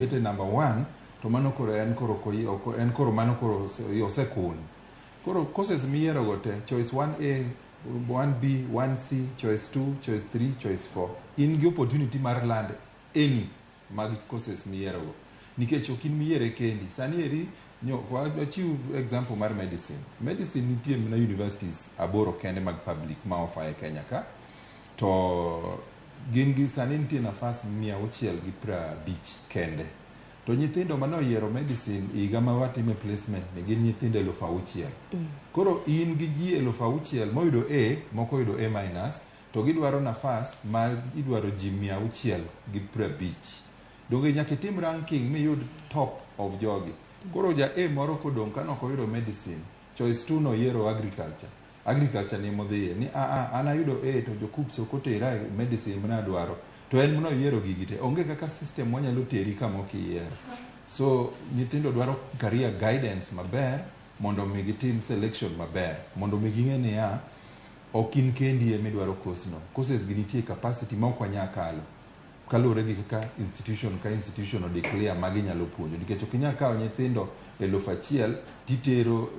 Kete number one to mano koro en koro en koro mano koro osekun. Koro courses miyiero go te, choice 1A, 1B, 1C, choice 2, choice 3, choice 4, in gi opportunity mar land any mag courses miyiero go, nikech ok in miyiere kendi. Sani eri nyo wachiw example mar medicine. Medicine nitie mana universities aboro kende mag public ma offer e Kenya ka, to gin gi sani nitie nafas 650 kende, to nyithindo mane oyiero medicine higa ma watime placement ni gin nyithindo 6,000. Koro in gi ji 6,000 moyudo A, moko oyudo A minus, to gidwaro nafas ma idwaro ji 650. Donge nyaka itim ranking miyud top of jogi? Koro ja A moro kodong' ka nok oyudo medicine, choice 2 noyiero agriculture. Agriculture ni modhiye ni a a an ayudo A to jo KUCCPS ok otera e medicine mana adwaro, to en mano gigi te. Onge kaka system wanyalo teri kama ok iyiero. So nyithindo dwaro career guidance maber mondo mi gitim selection maber, mondo mi ging'e niya, ok in kendi emidwaro course no. Courses gi nitie capacity ma ok wanyal kalo kaluwore gi kaka institution ka institution o declare ma ginyalo puonjo, nikech ok inyal kawo nyithindo 1,000 titero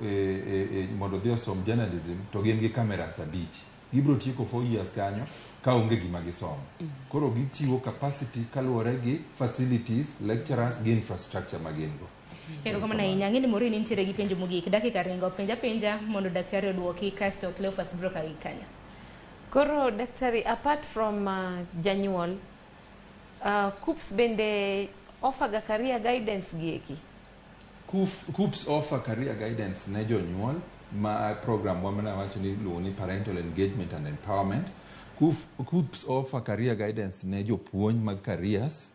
mondo odhi osom journalism to gin gi cameras abich. Gibiro tieko 4 years kanyo ka onge gima gisomo. Koro gichiwo capacity kaluwore gi facilities, lecturers gi infrastructure ma gin go. Erokamano ahinya. Ang'e ni Maureen nitiere gi penjo mogik. Dakika ringo. Penja penja mondo daktari oduoki, kasto Cleophas biro kawi kanyo. Koro daktari, apart from janyuol, KUCCPS bende offer ga career guidance gi eki? KUCCPS offer career guidance ne jonyuol ma program wa mana wacho ni iluongo ni parental engagement and empowerment. KUCCPS offer career guidance ne jopuonj mag careers.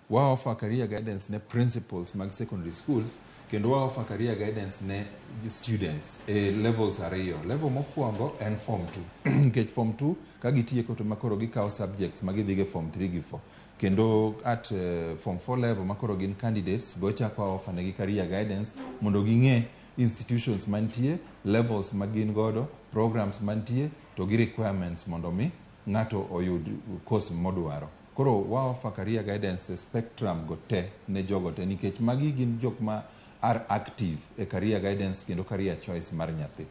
Wa offer career guidance ne principals mag secondary schools, kendo wa offer career guidance ne students e levels ariyo. Level mokwongo en form 2, nikech form 2 ka gitieko to makoro gikawo subjects ma gidhigo e form 3 gi 4, kendo at form 4 level makoro gin candidates be wachako wa offer negi career guidance mondo ging'e institutions mantie, levels ma gin godo, programs mantie to gi requirements mondo mi ng'ato oyud course modwaro. Koro wa offer career guidance e spectrum go te ne jogo te, nikech magi gin jok ma are active e career guidance kendo career choice mar nyathi.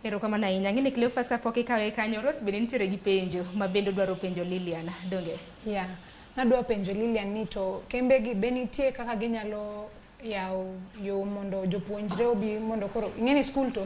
Erokamano ahinya. Ang'e ni Cleophas, kapok ikawe kanyo, Rose bende nitiere gi penjo ma bende odwaro penjo Lilian. Donge? Yeah. Nadwa penjo Lilian ni to kembe gi be nitie kaka ginyalo yawo yo mondo jopuonjre obi, mondo koro ing'e ni school to